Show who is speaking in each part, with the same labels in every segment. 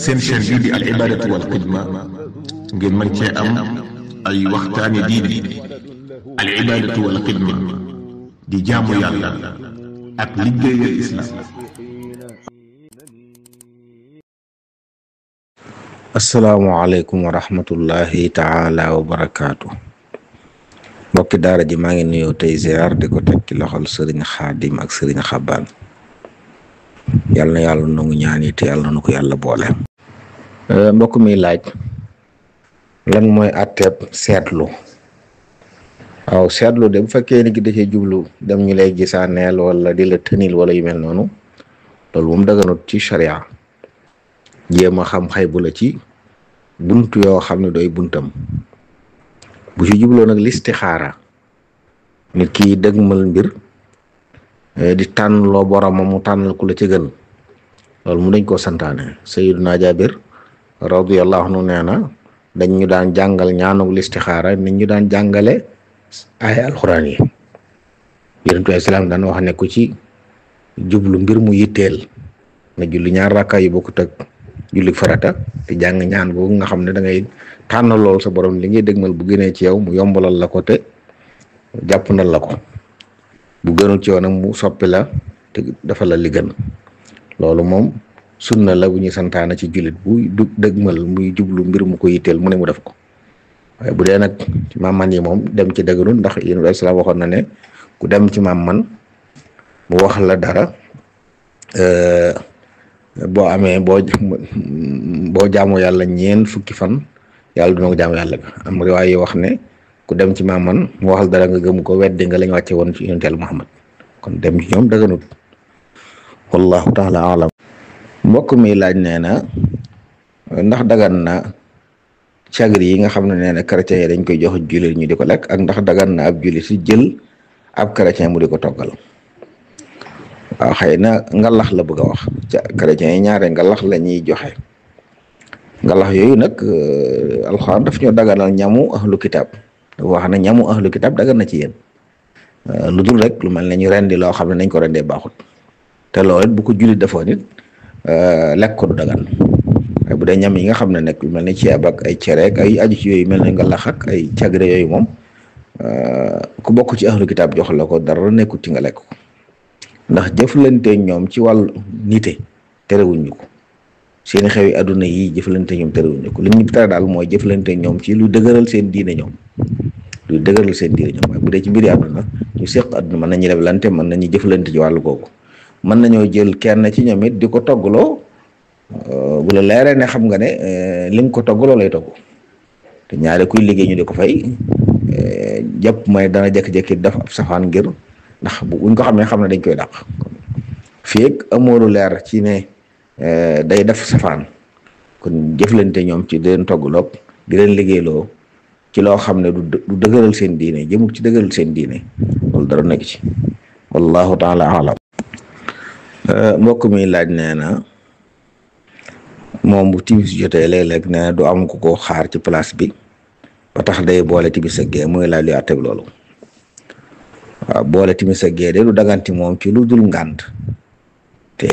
Speaker 1: seen chaîne bii di al ibadatu wal xidma ngeen mën cee am ay waxtaani diine al ibadatu wal xidma di jaamu yàlla ak liggéeyal islam.
Speaker 2: asalaamaaleykum wa rahmatullahi taala wa barakaatu. mbokki daara ji maa ngi nuyoo tey ziar di ko teg ci loxol sëriñ xaadim ak sëriñ xabaan. yàlla na yàlla nangu ñaan yi te yàlla na ko yàlla boole. mbokk mi laaj lan mooy àtteeb seetlu. waaw seetlu de bu fekkee ni ki da cee jublu dem ñu lay gisaaneel wala di la tënil wala yu mel noonu loolu moom daganut ci sharia. jéem a xam xay bu la ci buntu yoo xam ne doy buntam bu ci jubloo nag listixaara nit ki dëgmal mbir di tànn loo boromam mu tànnal ku la ci gën loolu mu dañ koo santaane. Sayyiduna Jaabir radiyallahu anhu nee na dañ ñu daan jàngal ñaanug listixaara nit ñu daan jàngale ay alxuraan yi. Yonent bi islaam daan wax ne ku ci jublu mbir mu yitteel na julli ñaar rakka yu bokkut ak julli farata te jàng ñaan boobu nga xam ne da ngay tànn lool sa borom li ngay dëgmal bu gënee ci yow mu yombalal la ko te jàppandal la ko bu gënul ci yow nag mu soppi la te dafa la li gën. loolu moom sunna la bu ñuy santaana ci jullit bu dëgmal muy jublu mbir mu ko yitteel mu ne mu def ko. waaye bu dee nag ci maam-man yi moom dem ci dëgganul ndax yéen a islam waxoon na ne ku dem ci maam-man mu wax la dara boo amee boo jaamoo yàlla ñeen fukki fan yàlla duna ko jaamu yàlla ga. am riwaay wax ne ku dem ci maaman mu waxal dara nga gëm ko weddi nga lañ wàcce woon ci yonent Muhammad kon dem ci ñoom daganut. wallahu taala alam. mbokk mi laaj nee na ndax dagan na cagri yi nga xam ne nee na chrétien yi dañ koy jox jullit ñu di ko lekk ak ndax dagan na ab jullit si jël ab chrétien mu di ko toggal. waaw xëy na ngalax la bëgg a wax ca chrétiens yi ñaare ngalax la ñuy joxe ngalax yooyu nag alxuraan daf ñoo daganal ñamu ahlu kitab dafa wax ne ñamu ahlu kitab dagan na ci yéen lu dul rek lu mel ne ñu rendi loo xam ne nañ ko rendee baaxut te loolu it bu ko jullit defoon nit lekk ko du dagan waaye bu dee ñam yi nga xam ne nag lu mel ne ceeb ak ay cere ak ay aju ci yooyu mel ne ngalax ak ay cagre yooyu moom ku bokk ci ahlu kitab jox la ko dara nekkut ci nga lekk ko. ndax jëflante ñoom ci wàllu nite terewuñu ko seeni xewi àdduna yi jëflante ñoom terewuñu ko li ñu tere daal mooy jëflante ñoom ci lu dëgëral seen diine ñoom waaye bu dee ci mbiri àdduna ñu seq àdduna mën nañu leblante mën nañu jëflante ci wàllu googu mën nañoo jël kenn ci ñoom it di ko toggaloo bu la leeree ne xam nga ne li nga ko toggaloo lay togg te ñaare kuy liggéey ñu di ko fay jàpp may dana jékki-jékki def ab safaan ngir ndax buñ ko xam ne dañ koy dàq fii ak amoolu leer ci ne day def safaan kon jëflante ñoom ci di leen toggloog di leen liggéeyloo ci loo xam ne du dëgëral seen diine jëmul ci dëgëral seen diine loolu dara nekk ci wallahu taala alam. mbokk mi laaj nee na moom bu timis jotee léeg-léeg nee na du am ku ko xaar ci place bi ba tax day boole timis ak gee muy laaj lu àtteeg loolu. waaw boole timis ak gee de du daganti moom ci lu dul ngànt te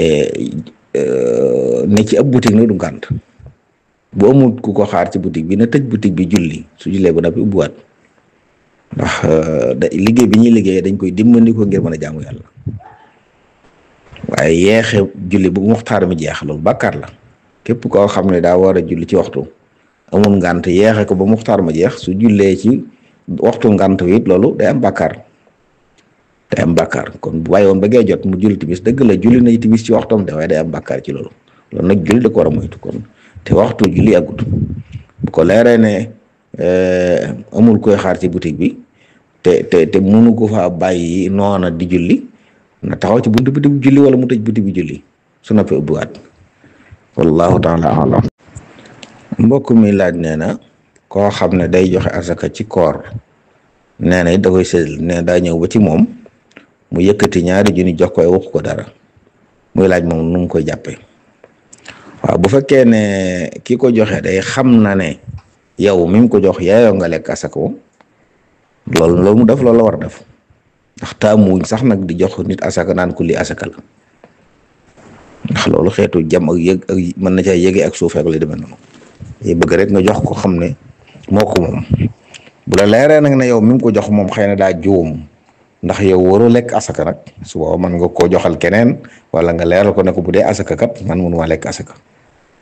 Speaker 2: ne ci ab boutique nag du ngànt bu amul ku ko xaar ci boutique bi na tëj boutique bi julli su jullee ba noppi ubbiwaat ndax liggéey bi ñuy liggéeyee dañ koy dimbali ko ngir mën a jaamu yàlla waaye yeexe julli bu muxtaar mi jeex loolu bàkkaar la képp koo xam ne daa war a julli ci waxtu amul ngànt yeexe ko ba muxtaar ma jeex su jullee ci waxtu ngànt wi it loolu day am bàkkaar. day am bàkkaar kon bu bàyyi woon ba ngay jot mu julli timis dëgg la julli na timis ci waxtoom de waaye day am bàkkaar ci loolu nag julli da ko war a moytu kon te waxtu julli agut bu ko leeree ne amul koy xaar ci boutique bi te mënu ko fa bàyyi noona di julli na taxaw ci buntu boutique bi julli wala mu tëj boutique bi julli su noppee ubbiwaat wallahu taala alam. mbokk mi laaj nee na koo xam ne day joxe asaka ci koor nee na it da koy séddal nee na daa ñëw ba ci moom mu yëkkati ñaari junni jox ko waxu ko dara muy laaj moom nu mu koy jàppee. waaw bu fekkee ne ki ko joxe day xam na ne yow mi mu ko jox yaayoo nga lekk asaka loolu mu def loolu la war a def ndax taamuwuñ sax nag di jox nit asaka naan ku li asaka la ndax loolu xeetu jam ak yëg ak mën na caa yëgee ak suufee ak li demee noonu bëgg rek nga jox ko xam ne moo ko moom bu la leeree nag ne yow mi ngi ko jox moom xëy na daa juum ndax yow waroo lekk asaka nag su boobaa mën nga koo joxal keneen wala nga leeral ko ne ko bu dee asaka kat man mënuma lekk asaka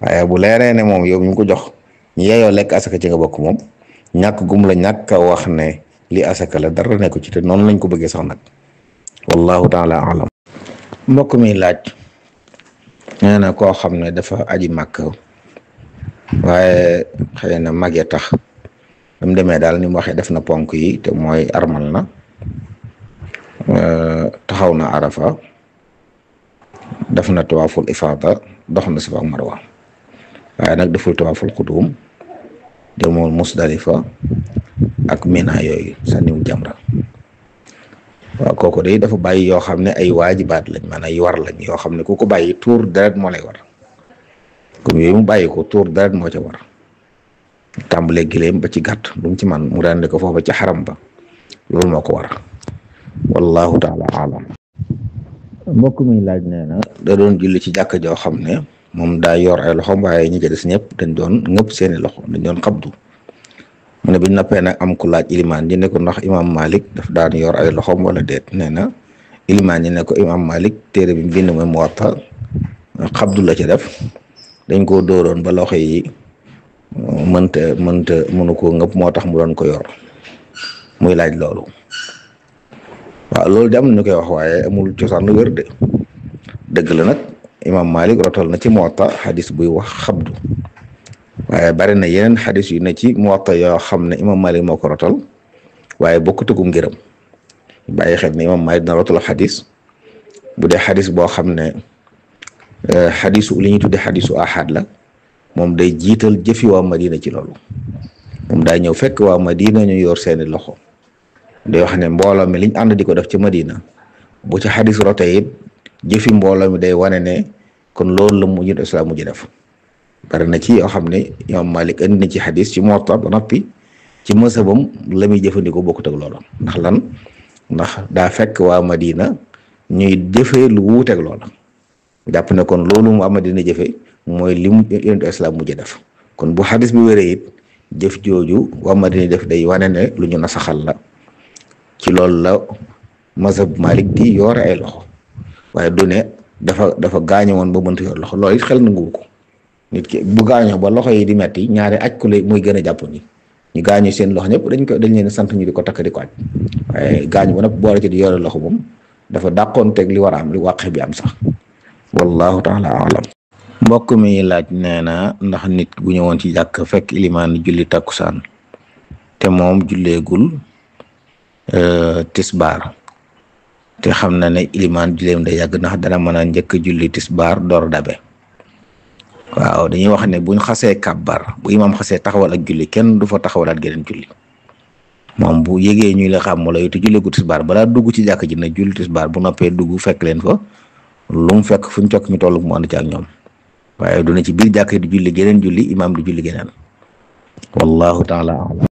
Speaker 2: waaye bu leeree ne moom yow mi ngi ko jox ñu yeeyoo lekk asaka ci nga bokk moom ñàkk gum la ñàkk a wax ne li asaka la dara nekku ci te noonu lañ ko bëggee sax nag wallahu taala alam mbokk mi laaj nee na koo xam ne dafa aji màkk waaye xëy na magee tax dam demee daal ni mu waxee def na ponk yi te mooy armal na taxaw na arafa def na tawaaful ifaada dox na safa ak marwa waaye nag deful tawaaful xudum demul musdalifa ak mina yooyu sànniw jamra waaw kooku day dafa bàyyi yoo xam ne ay waajibaat lañ maanaam ay war lañ yoo xam ne ku ko bàyyi tuur deret moo lay war comme yooyu mu bàyyi ko tuur deret moo ca war tàmbalee gileem ba ci gàtt lu mu ci man mu rendi ko foofa ci xaram ba loolu moo ko war wallahu taala alam mbokk mi laaj nee na da doon julli ci jàkk joo xam ne moom daa yor ay loxom waaye ñi ci des ñëpp dañ doon ngëpp seeni loxo dañ doon xabdu mu ne bi nappee nag am ku laaj ilimaan ji ne ko ndax imam Malik daf daan yor ay loxom wala déet nee na ilimaan ji ne ko imam Malik téere bi bind mooy Muwatta xabdu la ci def dañ koo dóoroon ba loxo yi mënu koo ngëpp moo tax mu doon ko yor muy laaj loolu waaw loolu de am na ñu koy wax waaye amul cosaan lu wér de dëgg la nag imam Malik rotal na ci Muwatta xadis buy wax xabdu waaye bari na yeneen xadis yu ne ci Muwatta yoo xam ne imam Malik moo ko rotal waaye bokkutugum ngërëm bàyyi xel ne imam Malik dina rotal xadis bu dee xadis boo xam ne xadisu li ñuy tuddee xadisu ahad la moom day jiital jëfi waa Madina ci loolu moom daa ñëw fekk waa Madina ñu yor seeni loxo day wax ne mbooloo mi liñ ànd di ko def ci Madina bu ci xadis rote it jëfi mbooloo mi day wane ne kon loolu la mujj islam mujj def bari na ci yoo xam ne imam Malik indi na ci xadis ci Muwatta ba noppi ci mësabam la muy jëfandikoo bokkut ak loolu ndax lan ndax daa fekk waa Madina ñuy jëfee lu wuuteeg loola jàpp ne kon loolu mu waa Madina jëfe mooy li mu yonentu islam mujj def kon bu xadis bi wéree it jëf jooju waa Madina def day wane ne lu ñu nasaxal la ci loolu la mazhab Malik di yoore ay loxo waaye du ne dafa gaaño woon ba mënta yor loxo loolu it xel nanguwu ko nit ki bu gaañoo ba loxo yi di metti ñaari aj ko lay muy gën a jàpp ni ñu gaañu seen loxo ñëpp dañ leen sant ñu di ko takk di ko aj waaye gaañu ba nag boole ci di yore loxo moom dafa dàqoon teg li war a am li wàqe bi am sax wallahu taala alam mbokk mi laaj nee na ndax nit bu ñëwoon ci jàkk fekk ilimaan julli takkusaan te moom julleegul tisbaar te xam na ne ilimaan julleem day yàgg ndax dana mën a njëkk julli tisbaar door dabe waaw dañuy wax ne buñ xasee kàbbar bu imaam xasee taxawal ak julli kenn du fa taxawalaat geneen julli moom bu yégee ñuy la xam wala yow te julleegu tisbaar balaa dugg ci jàkk ji na julli tisbaar bu noppee dugg fekk leen fa lu mu fekk fuñ cokk ñu toll mu ànd ci ak ñoom waaye du ne ci biir jàkk di julli geneen julli imaam du julli geneen wallahu taala alam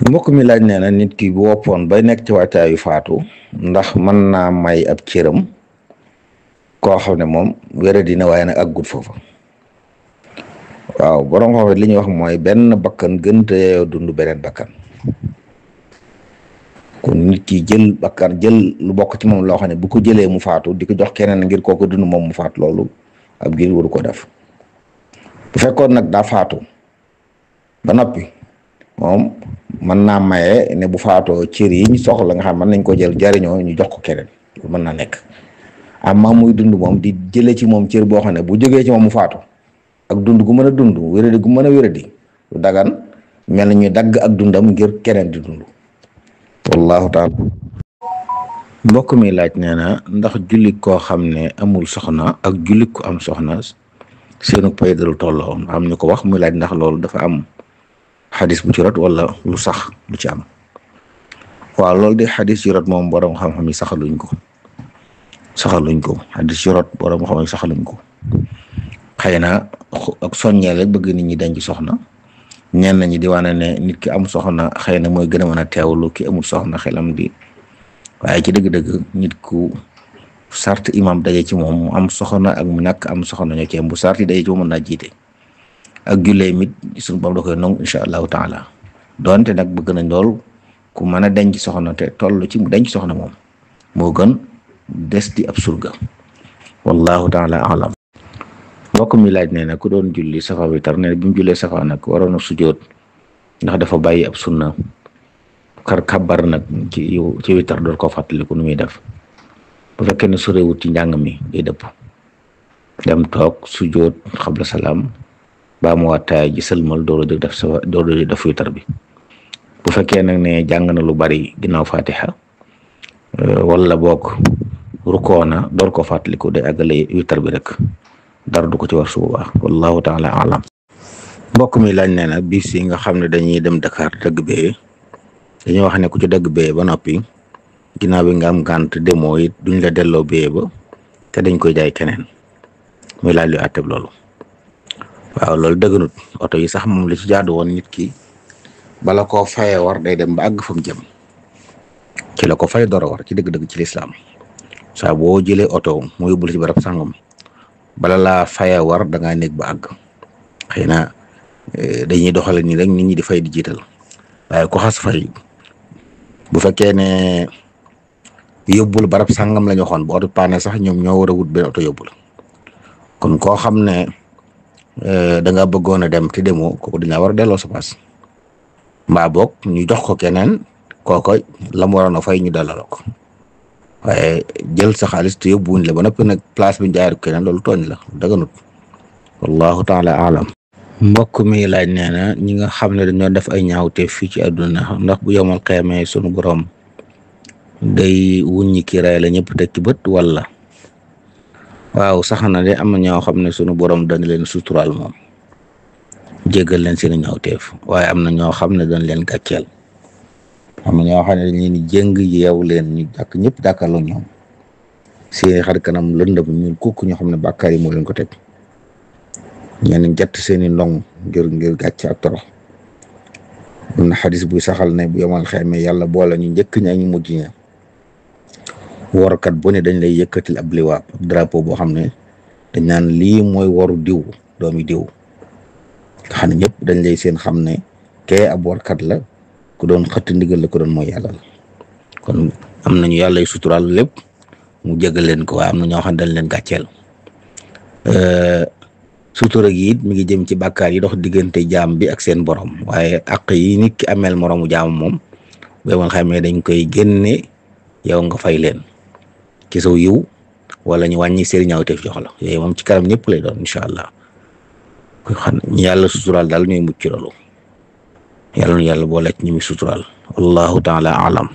Speaker 2: mbokk mi laaj nee na nit ki bu woppoon bay nekk ci waajtaayu faatu ndax mën naa may ab cëram koo xam ne moom wéra dina waaye nag ak gut foofa waaw borom xam li ñuy wax mooy benn bakkan gënta yeyoo dund beneen bakkan kon nit ki jël bakkan jël lu bokk ci moom loo xam ne bu ko jëlee mu faatu di ko jox keneen ngir kooku dund moom mu faatu loolu ab gir waru ko def bu fekkoon nag daa faatu ba noppi moom mën naa maye ne bu faatoo cër yi ñu soxla nga xam mën nañ ko jël jariñoo ñu jox ko keneen lu mën na nekk amma muy dund moom di jëlee ci moom cër boo xam ne bu jógee ci moom mu faatu ak dund gu mën a dund wéradi gu mën a wéradi lu dagan mel na ñuy dagg ak dundam ngir keneen di dund wallahu taala mbokk mi laaj nee na ndax jullit koo xam ne amul soxna ak jullit ku am soxna seenu pay dalu tolloo am ñu ko wax muy laaj ndax loolu dafa am xadis bu ci rot wala lu sax lu ci am waaw loolu de xadis ci rot moom borom xam-xam yi saxaluñ ko xadis ci rot borom xam-xam yi saxaluñ ko xëy na ak soññee la bëgg nit ñi denc soxna ñenn ñi di wane ne nit ki am soxna xëy na mooy gën a mën a teewlu ki amul soxna xelam di waaye ci dëgg-dëgg nit ku sart imam daje ci moom mu am soxna ak mu ñàkk am soxna ñoo ci am bu sart yi daje ci moom mën naa jiite ak jullee mit suñu borom da koy nangu incha allahu taala donte nag bëgg nañ lool ku mën a denc soxna te toll ci mu denc soxna moom moo gën des di ab surga wallahu taala alam. mbokk mi laaj nee na ku doon julli safa witar nee na bi mu jullee safa nag waroon a sujjoot ndax dafa bàyyi ab sunna kabar nag ci witar door koo fàttaliku nu muy def bu fekkee ne sorewut ci njàng mi day dëpp dem toog sujjoot xabla salaam baa mu wattaay ji sëlmal door a def witar bi bu fekkee nag ne jàng na lu bari ginnaaw fatiha wala boog rukoona door koo fàttaliku day àggale witar bi rek dara du ko ci war su boobaa wallahu taala alam. mbokk mi laaj nee na bis yi nga xam ne dañuy dem Dakar dëgg bee dañuy wax ne ku ci dëgg bee ba noppi ginnaaw bi nga am gànt demoo it duñ la delloo bee ba te dañ koy jaay keneen muy laaj lu àtteb loolu. waaw loolu dëgganut oto yi sax moom li ci jaadu woon nit ki bala koo fayee war day dem ba àgg fa mu jëm ci la ko fay door a war ci dëgg-dëgg ci lislaam saa boo jëlee oto mu yóbbul ci barab sangam bala laa fayee war da ngaa nekk ba àgg xëy na dañuy doxale nii rek nit ñi di fay di jiital waaye ku xas fay bu fekkee ne yóbbul barab sangam la ñu waxoon bu oto paane sax ñoom ñoo war a wut benn oto yóbbul kon koo xam ne da nga bëggoon a dem te demoo kooku dañ la war a delloo sa paas mbaa boog ñu jox ko keneen kooko la mu waroon a fay ñu delloo ko waaye jël sa xaalis te yóbbuwuñ la ba noppi nag place bi ñu jaayee keneen loolu tooñ la daganut wallahu taala alam. mbokk mi laaj nee na ñi nga xam ne dañoo def ay ñaawteef fii ci àdduna ndax bu yomal xeemee sunu borom day wuññi kiiraay la ñëpp teg ci bët wala. waaw sax na de am na ñoo xam ne sunu borom dañ leen suturaal moom jéggal leen seen ñaawteef waaye am na ñoo xam ne dañ leen gàcceel am na ñoo xam ne dañ leen jëng yeew leen ñu jàkk ñëpp jàkkaarloo ñoom seen xar kanam lëndëm ñu kukk ñoo xam ne bàkkaar yi moo leen ko teg ñenn jett seeni ndong ngir gàcc ak torox am na xadis buy saxal ne bu yomal xeemee yàlla boole ñu njëkk ña ñu mujj ña workat bu ne dañ lay yëkkatil ab liwaab ab drapeau boo xam ne dañ naan lii mooy waru diw doomi diw nga xam ne ñëpp dañ lay seen xam ne kee ab workat la ku doon xëtt ndigal la ku doon mooy yàlla la kon am nañu yàlla yu suturaal lépp mu jégal leen ko waaye am na ñoo xam ne dañ leen gàcceel sutura gi it mi ngi jëm ci bàkkaar yi dox diggante jaam bi ak seen borom waaye àq yi nit ki ameel moroomu jaam moom bu yemal xamee dañ koy génne yow nga fay leen ci saw yiw wala ñu wàññi seen ñaawteef jox la yooyu moom ci kanam ñëpp lay doon incha allah ko xam ñu yàlla suturaal daal ñuy mucc loolu yàlla nu yàlla boole ci ñi muy suturaal wallahu taala alam.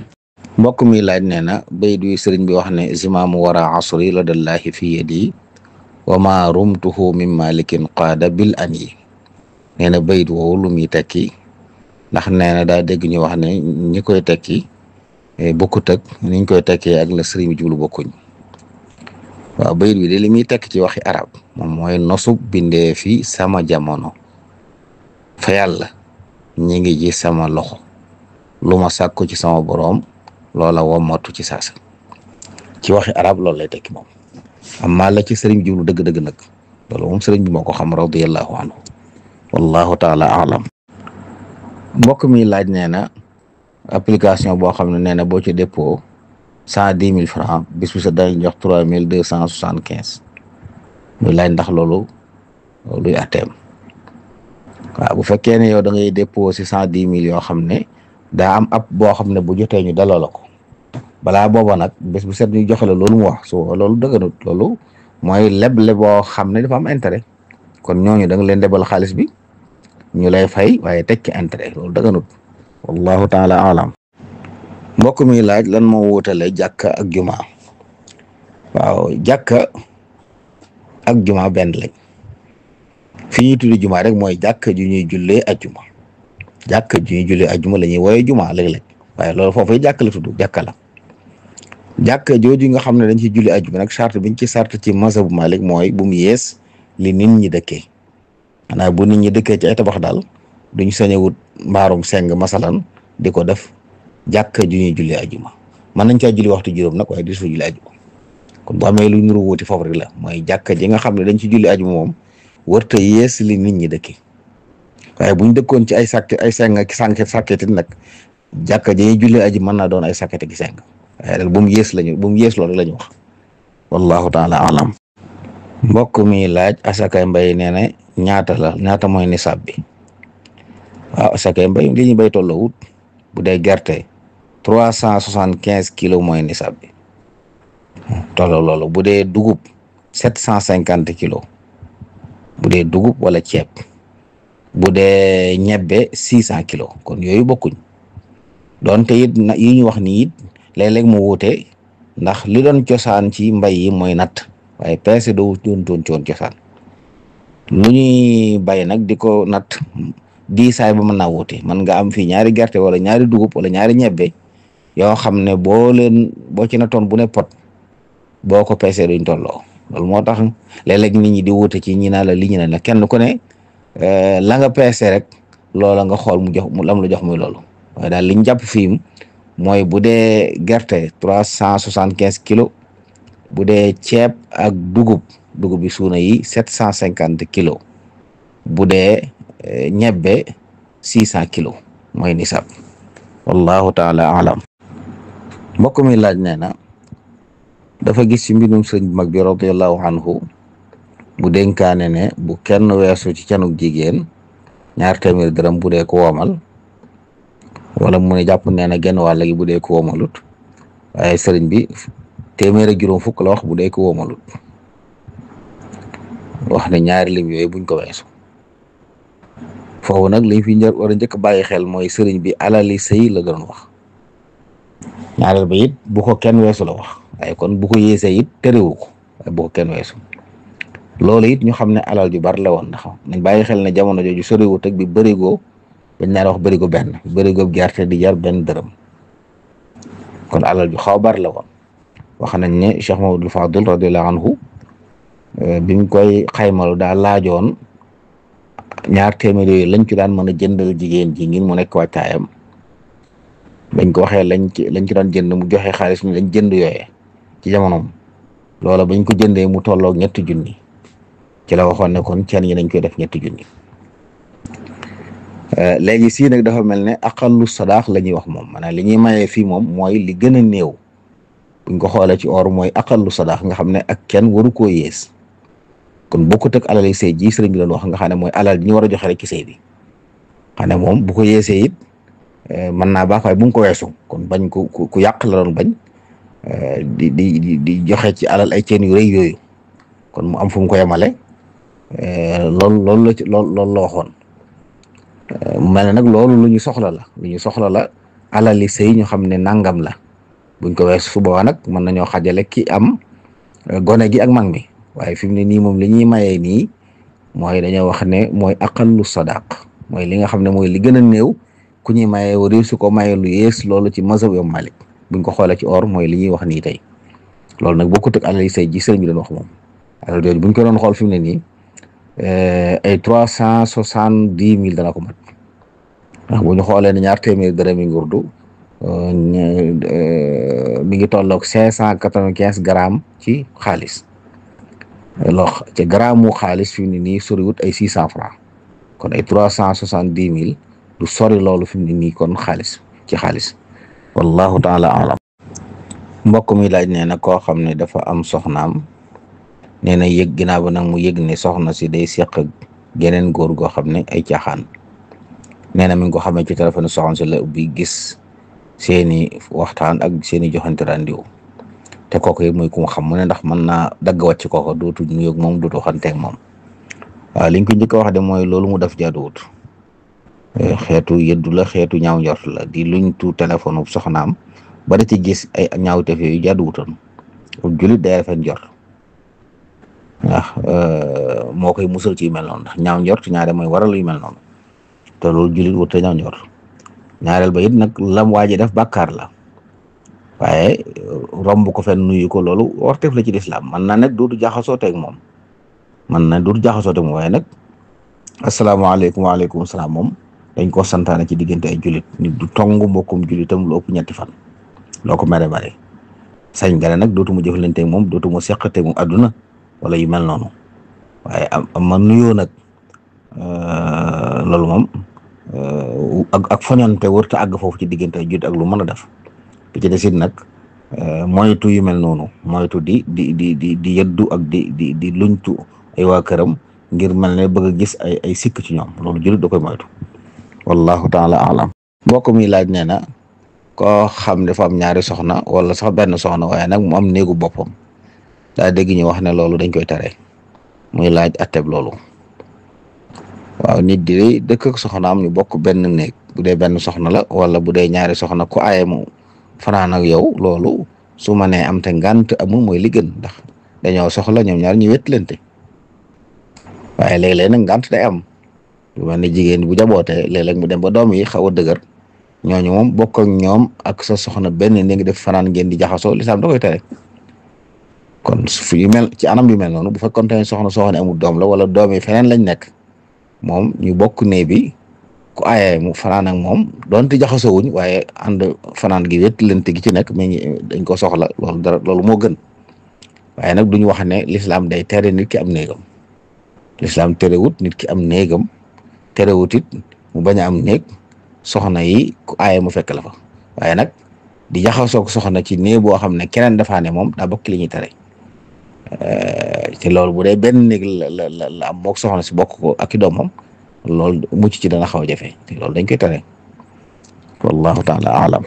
Speaker 2: mbokk mi laaj nee na bayt wi sëriñ bi wax ne zimaamu wara asri la dallahi fi yadi wa ma rumtuhu min malikin qaada bil an yi nee na bayt woowu lu muy tekki ndax nee na daa dégg ñu wax ne ñi koy tekki bokkut ak niñ koy tekkee ak la sëriñ bi jublu bokkuñ waaw bayit bi de li muy tekk ci waxi arab moom mooy nosub bindee fi sama jamono fa yàlla ñi ngi ci sama loxo lu ma sàkku ci sama boroom loola womatu ci saasa ci waxi arab loolu lay tekki moom amma la ci sëriñ bi jublu dëgg-dëgg nag loolu moom sëriñ bi moo ko xam radiyallahu anhu wallahu taala alam. mbokk mi laaj nee na application boo xam ne nee na boo ci dépôt 110 000 francs bis bu sa dañ jox 3275 muy laaj ndax loolu luy atteem waaw bu fekkee ne yow da ngay déposé 110 000 yoo xam ne daa am app boo xam ne bu jotee ñu daloo la ko balaa booba nag bés bu set ñu joxe la loolu mu wax su loolu dëgganut loolu mooy leble boo xam ne dafa am intérêt kon ñooñu da nga leen lebal xaalis bi ñu lay fay waaye teg ci intérêt loolu dëgganut wallahu taala alam. mbokk mi laaj lan moo wutale jàkka ak juma waaw jàkka ak juma benn lañ fi ñuy tuddi juma rek mooy jàkka ju ñuy jullee ajjuma jàkka ju ñuy jullee ajjuma la ñuy wooye juma léeg-léeg waaye loolu foofu jàkka la tudd jàkka la jàkka jooju nga xam ne dañ ci julli ajjuma nag charte biñ ci charte ci mazhabu Malik mooy bu mu yees li nit ñi dëkkee maanaam bu nit ñi dëkkee ci ay tabax daal duñ sañ a wut mbaarum seng masalan di ko def jàkka ju ñuy julli ajjuma mën nañ caa julli waxtu juróom nag waaye di su julli ajjuma kon bu amee lu nuru wuti foofu rek la mooy jàkka ji nga xam ne dañ ci julli aju moom wërta yees li nit ñi dëkki waaye buñ dëkkoon ci ay seng ak sàkket nag jàkka ji ñuy julli aji mën naa doon ay sàkket ak seng waaye nag bu mu yees loolu la ñu wax wallahu taala alam. mbokk mi laaj asakay mbay nee na ñaata mooy nisaab bi. waaw asakay mbay li ñu bay tolloo wut bu dee gerte 375 kilos mooy nisaab bi tolloo loolu bu dee dugub 750 kilos bu dee dugub wala ceeb bu dee ñebbe 600 kilos kon yooyu bokkuñ doonte it yi ñu wax ni it léeg-léeg mu wuute ndax li doon cosaan ci mbay yi mooy natt waaye peese doo doon coon cosaan lu ñuy bay nag di ko natt diisaay ba mën naa wuute mën nga am fii ñaari gerte wala ñaari dugub wala ñaari ñebbe yoo xam ne boo ci nattoon bu ne pot boo ko peesee duñ tolloo loolu moo tax léeg-léeg nit ñi di wuute ci ñi naa la li ñu ne la kenn ku ne la nga peese rek loola nga xool mu lam la jox muy loolu waaye daal liñ jàpp fii mooy bu dee gerte 375 kilos bu dee ceeb ak dugub bi suuna yi 750 kilos bu dee ñebbe 600 kilos mooy nisab wallahu taala alam. mbokk mi laaj nee na dafa gis ci mbindum sëñ mag bi radiallahu anhu bu dénkaane ne bu kenn weesu ci canuk jigéen 200 dërëm bu dee ko womal wala mu ne jàpp nee na genn wàll gi bu dee ko womalut waaye sëriñ bi 150 la wax bu dee ko womalut wax ne ñaari lim yooyu buñ ko weesu foofu nag liñ fi war a njëkk bàyyi xel mooy sëriñ bi alali sëy la doon wax ñaareel ba it bu ko kenn weesu la wax waaye kon bu ko yéesee it terewu ko waaye bu ko kenn weesu loolu it ñu xam ne alal ju bari la woon ndax nañ bàyyi xel ne jamono jooju soriwut ak bi bërigo bañ naan wax bërigo benn bërigo gerte di jar benn dërëm kon alal ju xaw bari la woon wax nañ ne Cheikh Mamadou Fadil radiyallahu anhu bi mu koy xaymalu daa laajoon 200 yooyu lañ ci daan mën a jëndal jigéen ji ngir mu nekk wàccaayam bañ ko waxee lañ ci daan jënd mu joxe xaalis mi lañ jënd yooyee ci jamonoom loola bañ ko jëndee mu tolloog 3 junni ci la waxoon ne kon ceen yi nañ koy def 3 junni léegi sii nag dafa mel ne aqallu sadaax la ñuy wax moom maanaam li ñuy mayee fii moom mooy li gën a néew buñ ko xoolee ci or mooy aqallu sadaax nga xam ne ak kenn waru koo yées kon bokkut ak alal yi sëy ji sëriñ bi doon wax nga xam ne mooy alal ji ñu war a joxe rek ci sëy bi xam ne moom bu ko yeesee it mën naa baax waaye bu mu ko weesu kon bañ ku yàq la doon bañ di joxe ci alal ay ceen yu rëy yooyu kon mu am fu mu ko yemale loolu la waxoon mel ne nag loolu lu ñu soxla la alali sëy ñu xam ne nangam la buñ ko weesu su boobaa nag mën nañoo xajale ki am gone gi ak mag mi waaye fi mu ne nii moom li ñuy mayee nii mooy dañoo wax ne mooy aqallu sadaq mooy li nga xam ne mooy li gën a néew ku ñuy mayee wari su ko mayee lu yees loolu ci mazhab Imam Malik buñ ko xoolee ci or mooy li ñuy wax nii tey loolu nag bokkut ak alal yi sëy ji sëriñ bi doon wax moom alal jooju buñ ko doon xool fi mu ne nii ay 370 000 dana ko mat ndax bu ñu xoolee ne 200 dërëmi ngurdu mi ngi tolloog 595 grammes ci xaalis loo ci gramme mu xaalis fi mu ne nii soriwut ay 600 francs kon ay 370 000 du sori loolu fi mu ne nii kon xaalis ci xaalis wallahu taala alam. mbokk mi laaj nee na koo xam ne dafa am soxnaam nee na yëg ginnaaw ba nag mu yëg ne soxna si day seq ak geneen góor goo xam ne ay caaxaan nee na mi ngi ko xamee ci téléphone soxna si la ubbi gis seeni waxtaan ak seeni joxante randiw te kooku yëpp mooy ku mu xam mu ne ndax mën naa dagg wàcc kooku dootu ñu yëg moom dootu waxanteeg moom waaw liñ ko njëkk a wax de mooy loolu mu def jaaduwut xeetu yëddu la xeetu ñaaw njort la di luñ tu téléphone soxnaam ba da ci gis ay ñaawteef yooyu jaaduwutoon julit day rafet njort ndax moo koy musal ci yu mel noonu ndax ñaaw njort ñaare mooy waral yu mel noonu te loolu julit wut te ñaaw njort ñaareel ba it nag lam waa ji def bàkkaar la waaye romb ko fenn nuyu ko loolu warteef la ci lislaam man na nag dootu jaxasoo teeg moom waaye nag asalaamaaleykum waaleykum salaam moom dañ koo santaane ci diggante ay julit nit du tong mbokkum julitam lu ëpp 3 fan loo ko mere bare sañ nga ne nag dootuma jëflanteeg moom dootuma seqateeg moom àdduna wala yu mel noonu waaye am ma nuyoo nag loolu moom ak foñante wërta àgg foofu ci diggante judd ak lu mën a def bi ci desit nag moytu yu mel noonu moytu di yëddu ak di luñtu ay waa këram ngir mel ne bëgg a gis ay sikk ci ñoom loolu jullit da koy moytu wallahu taala alam mbokk mi laaj nee na koo xam dafa am ñaari soxna wala sax benn soxna waaye nag mu am néegu boppam daa dégg ñu wax ne loolu dañ koy tere muy laaj atteb loolu waaw nit di dëkk ak soxnaam ñu bokk benn néeg bu dee benn soxna la wala bu dee ñaari soxna ku aaye mu fanaan ak yow loolu su ma nee am te ngànt amul mooy li gën ndax dañoo soxla ñoom ñaar ñu wétlante waaye léeg-léeg nag ngànt day am lu mel ne jigéen bu jabootee léeg-léeg mu dem ba doom yi xaw a dëgër ñooñu moom bokk ak ñoom ak sa soxna benn ni ngi def fanaan ngeen di jaxasoo lislaam da koy tere kon fu yu mel ci anam yu mel noonu bu fekkoon te soxna amul doom la wala doom yi feneen lañ nekk moom ñu bokk nee bi ku aaye mu fanaan ak moom doonte jaxasoo wuñ waaye ànd fanaan gi wétlante gi ci nekk mais dañ ko soxla loolu moo gën waaye nag duñu wax ne lislaam day tere nit ki am néegam lislaam terewut nit ki am néegam terewut it mu bañ a am néeg soxna yi ku aaye mu fekk la fa waaye nag di jaxasoo soxna ci néeg boo xam ne keneen dafaa ne moom daa bokk li ñuy tere te loolu bu dee benn néeg la am mook soxna si bokk ko ak i doomam loolu mucc ci dana xaw a jafe te loolu dañ koy tere wallahu taala alam